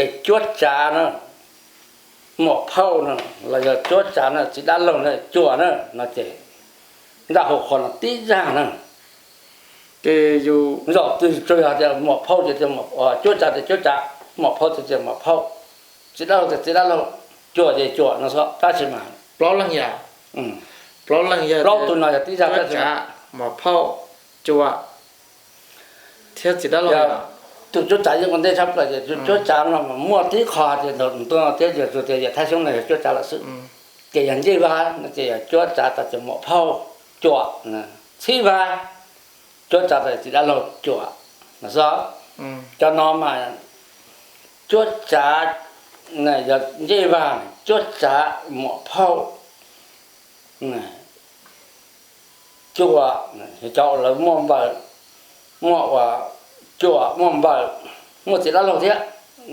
Ces cuab tsav na, muam phauj na, los yog cuab tsav na, txiv dab laug na, cuam na no ces ntaj hu qhov no tib zaj na. Ces yus zaum twg tsuas yog tias muam phauj ces tias cuab tsav ces cuab tsav, muam phauj ces tias muam phauj, txiv dab laug ces txiv dab laug, cuam ces cuam no xwb tab sis mas plaub leeg yog, plaub leeg yog plaub tus no yog tib zaj tab sis muam phauj, cuam thiab txiv dab laug. Tus cuab tsav yeej ua ntej tshaj plaws ces cuab tsav no mas muaj tib qho tias ntawm ntuj no thiab yog tsuas tias yawm Thaj Xyoob no yog cuab tsav lawm xwb. Ces yog ncej vag no ces yog cuab tsav tas ces muam phauj, cuam, txhib vag, cuab tsav tas txiv dab laug, cuam no xwb. Cov no mas cuab tsav yog ncej vag, cuab tsav muam phauj, cuam, cov uas lawv muaj npawg, muaj ua, cuam muaj npawg, muaj txiv dab laug thiab,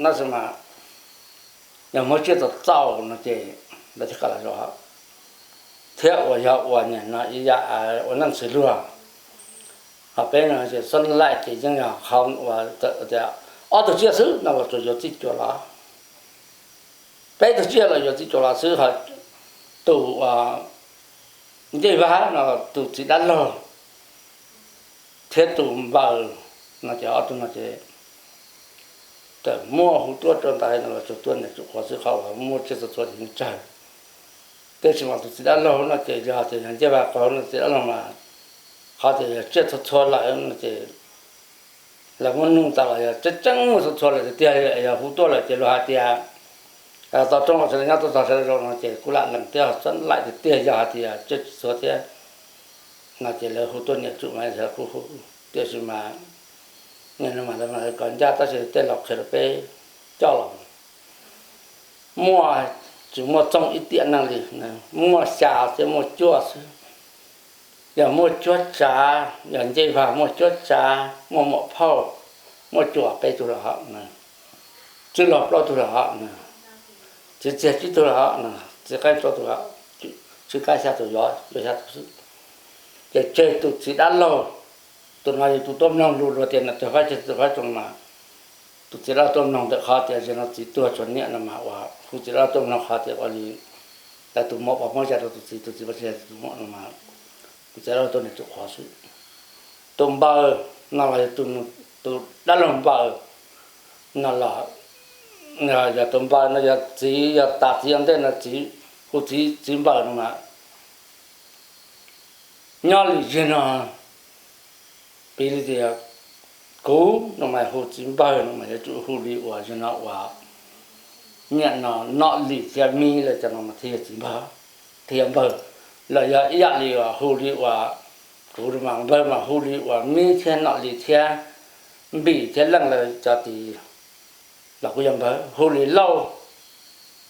tab sis mas yog muab tsiaj txaus txaus no ces lawv thiaj qab los zov, thiab uas yog uas nim no ib yam ua neej txwv luag. Ho peb no ces xob laim ces yeej yog qhov uas tias ob tug tsiaj xwb no los tsuas yuav txij cuam los, peb tug tsiaj los yuav txij cuam los xwb. Ho tus uas ncej vag no tus txiv dab laug thiab tus npawg no ces ob tug no ces txawm muaj hu tuaj rau ntawd no los tsuas tuaj niam tsum qhuav xwb, qhov uas muaj tsiaj txhua txhua ces yeej tsawg. Tab sis mas tus txiv dab laug no ces yog tias yog ncej vag qhov no txiv dab laug mas qhov tias yog tsiaj txhua txhua lawm no ces lawv muab nug tas los yog tseeb tseeb muaj txhua txhua lawm tiag tiag, yog hu tuaj lawm ces luag hais tias tau roob los sawv daws nyob, tau txog sawv daws zoo no ces kuj lam lees thiab, xob laim tiag tiag, yog hais tias tsiaj txhua thiab no ces lawv hu tuaj niam tsum mas lawv kuj hu. Tiam sis mas nim no mas lawv mas lawv kov ncaj, tab sis tej laus qhia rau peb coj los muaj, tsis muaj txooj ib tiam neeg li, muaj xya thiab muaj cuaj xwb. Yog muaj cuab tsav, yog ncej vag muaj cuab tsav, muaj muam phauj, muaj cuam peb tug los hom, txwj laug plaub tug los hom, txiv txiag tsib tug los hom, txiv qaib rau tug, tswj kab xya tus, yog xya tus xwb. Ces tseg tus txiv dab laug, tus no yog tus tuaj mloog lus luag tias no tus fab tseg tus fab tsoo mas tus txiv dab laug tuaj mloog ntawm qhov tias zaum no txiv tuag tshuav niam no mas uas hu txiv dab laug tuaj mloog qhov tias ua li lawv tus muam uas muab ya rau tus txiv, tus txiv muab tsis ya tus muam no mas tus txiv dab laug tuaj niam tsum qhuav xwb. Tus npawg no los yog tus dab laug npawg no los yog tus npawg no yog txiv, yog tas txiv ua ntej no txiv, hu txiv txiv npawg no mas nyob li zaum no, piv li tias kuv no mas hu txiv npawg no mas yuav tsum hu li uas zaum no uas niam no Nom Lis thiab Mib lawv cov no mas thiaj yog txiv npawg, thiaj yog npawg. Los yog ib yam li uas hu li uas kuv no mas npawg mas hu li uas Mib thiab Nom Lis thiab Npis thiab Leej lawv cov tid los kuj yog npawg, hu li Lauj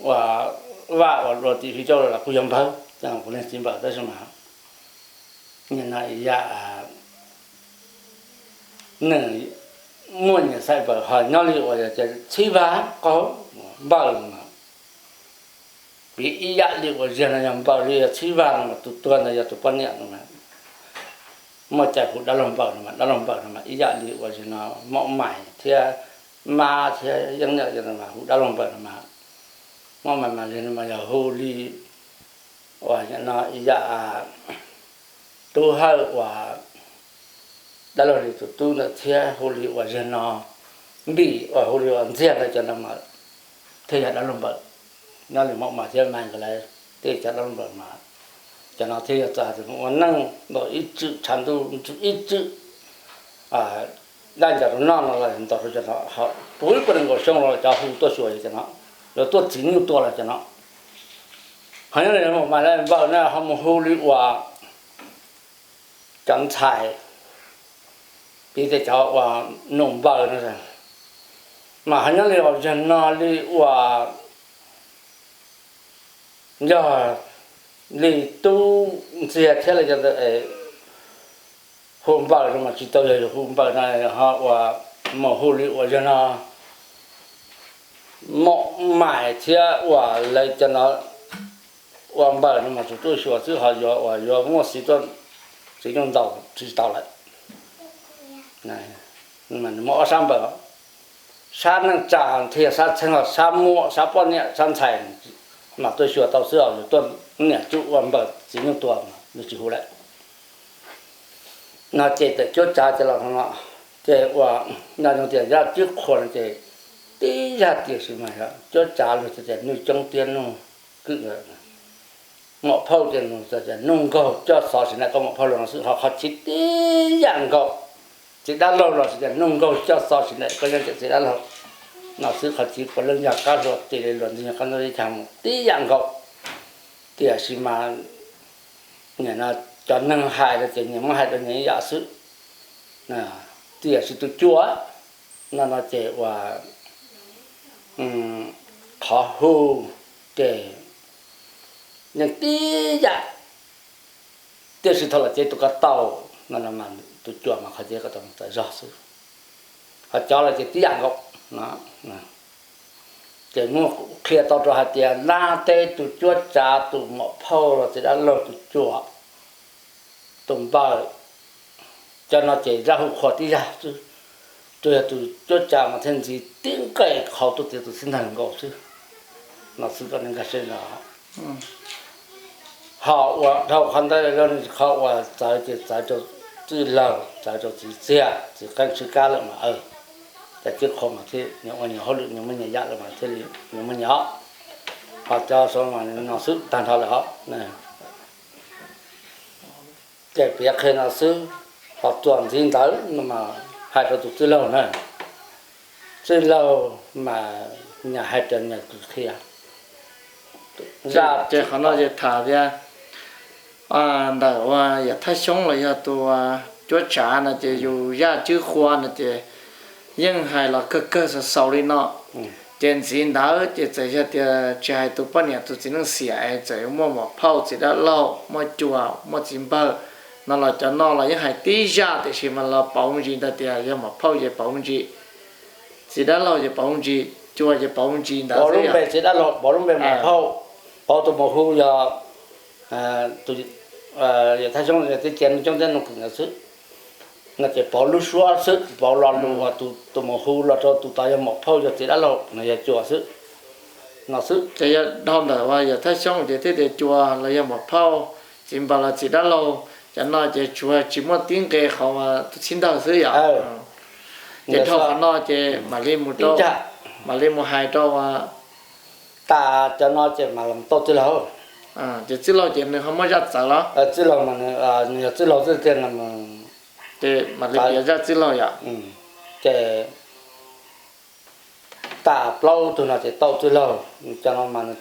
uas Vaj uas dua tim Hwj Cauj los kuj yog npawg, ces kuv niag txiv npawg tab sis mas nim no ib yam nws muaj nyias xaim npawg, ho nyob li uas yog tias Txhib Vaj qaug npawg no mas, piv ib yam li uas zaum no yog npawg li yog Txhib Vaj no mas tus tuag ntawd yog tus poj niam no mas muaj cai hu dab laug npawg no mas, dab laug npawg no mas ib yam li uas zaum no Maum Mais thiab Mab thiab Yeeb Niam no mas hu dab laug npawg no mas, Maum Mais mas zaum no mas yog hu li uas no ib yam Tub Hawj uas dab laug li tus tub ntawd thiab hu li uas zaum no Npis uas hu li uas Ntxiag ntawd cov no mas thiaj yog dab laug npawg. Nyob li Maum Mais thiab Mab nkawd lawv tej cov dab laug npawg mas cov no thiaj yog txawm hais tias mus ua neej npaum ib tswm tshav ntuj ib tswm daj ncaws rau noj no los ntaus rau cov no, puv ib puas nees nkaum xyoo los cov hu tuaj xyuas yog cov no, yuav tuaj txiv nyuj tua los cov no. Ho nyob li Maum Mais lawv npawg na ho mus hu li uas cov ntxhais, piv tias cov uas nus npawg no, mas ho nyob li uas zaum no li uas yog li tub Ntxiag thiab li cov ntawd hu npawg no mas tsis tau yog hu npawg no, ho uas mus hu li uas zaum no Maum Mais thiab uas lawv cov no ua npawg no mas tsuas tuaj xyuas xwb, ho yuav uas yuav muaj xiv tuaj txiv nyuj ntaus tsis tau lawm. Muaj ob sab npawg, sab neej tsa thiab sab txheeb, sab muam, sab poj niam, sab ntxhais mas tuaj xyuas tau xwb, yus tuaj niam tub ua npawg txiv neej tuag nws tsis hu lawm. No ces txawm cuab tsav ces los no, ces ua nyob zoo tias Yaj Tswb Qhua no ces tib yam tiam sis mas cuab tsav luag tias nuj coob thiab nuj kwj, muam phauj ces nws tias nuj nkaug coj xov sim ntawm koj muam phauj los no xwb, ho qhov chiv tib yam nkaus. Txiv dab laug los sis tias nuj nkaug coj xov sim ntawm koj yeej tias txiv dab laug no xwb, qhov chiv puav leej yog qab hlua tis li luag ntxhi yog qab ntxoog ib chas mus tib yam nkaus. Tiam sis mas nim no cov neeg hais los ces nyias muab hais rau nyias ib yam xwb. Tiam sis tus cua no no ces ua qhov hu ces yeej tib yam, tiam sis thaum los ces tus ko taus no no mas tus cua mas qhov ces ko taus txawv zog xwb, ho cov los ces tib yam nkaus. Ces muaj qhia tau rau hais tias nab teb tus cuab tsav tus muam phauj los txiv dab laug tus cua tus npawg, cov no ces zaj hu qhua tib yam xwb, tsuas yog tus cuab tsav mas thiaj ntxiv tib nqes qhov tuaj tias tus txiv ntawg nkaus xwb. No xwb koj nkag siab no. Ho ua dhau qhov ntawd, qhov uas txawv ces txawv rau txwj laug, txawv rau txiv txiag txiv qeej sib kab lawm mas, cas tib qho mas thiaj nyias ua nyias hauj lwm, nyias muaj nyias yam lawm mas thiaj li nyias muaj nyias os. Ho cov xov mas no xwb tag nrho lawm os. Ces piav qhia no xwb, ho txuas ntxiv ntawd no mas hais rau tus txwj laug na, txwj laug mas nyias hais raws nyias kev qhia. Ces qhov no ces tham tias ntawm uas yawm Thaj Xyoob los yog tus cuab tsav no ces yus Yaj Tswb Qhua no ces yeej hais los kawg kawg xaus xaus li no. Ces ntxiv ntawd ces txawm yog tias tsis hais tus poj niam tus txiv neej xiam es txawm yuav muaj muam phauj txiv dab laug muaj cua muaj txiv npawg no los cov no los yeej hais tib zaj tiam sis mas los pauv ntsis ntawd tias yog muam phauj ces pauv ntsis, txiv dab laug ces pauv ntsis, cua ces pauv ntsis ntawd. Pauv lub npe txiv dab laug, pauv lub npe muam phauj, pauv tus mus hu yog yawm Thaj Xyoob yog tib cia nuj coob thiab nuj kwj ntawd xwb. No ces pauv lub suab xwb, pauv lo lus uas tus mus hu los rau tus tod yog muam phauj yog txiv dab laug no yog cua xwb. No xwb ces yog dhau ntawm uas yawm Thaj Xyoob ces thiaj tias cua los yog muam phauj, txiv npawg los txiv dab laug, cov no ces tsuas tsis muaj tib nqe qhov tus txhib ntawg xwb yom. Ces dhau qhov no ces mam li mus rau, mam li mus hais rau tas cov no ces mas los tau txwj laug. Ces txwj laug ces nws ho muaj zaj txawv los? Txwj laug mas nws yog txwj laug xwb tiag no. Ces mam li piav zaj txwj laug yom. Ces tas plaub tug no ces tau txwj laug, cov no mas nws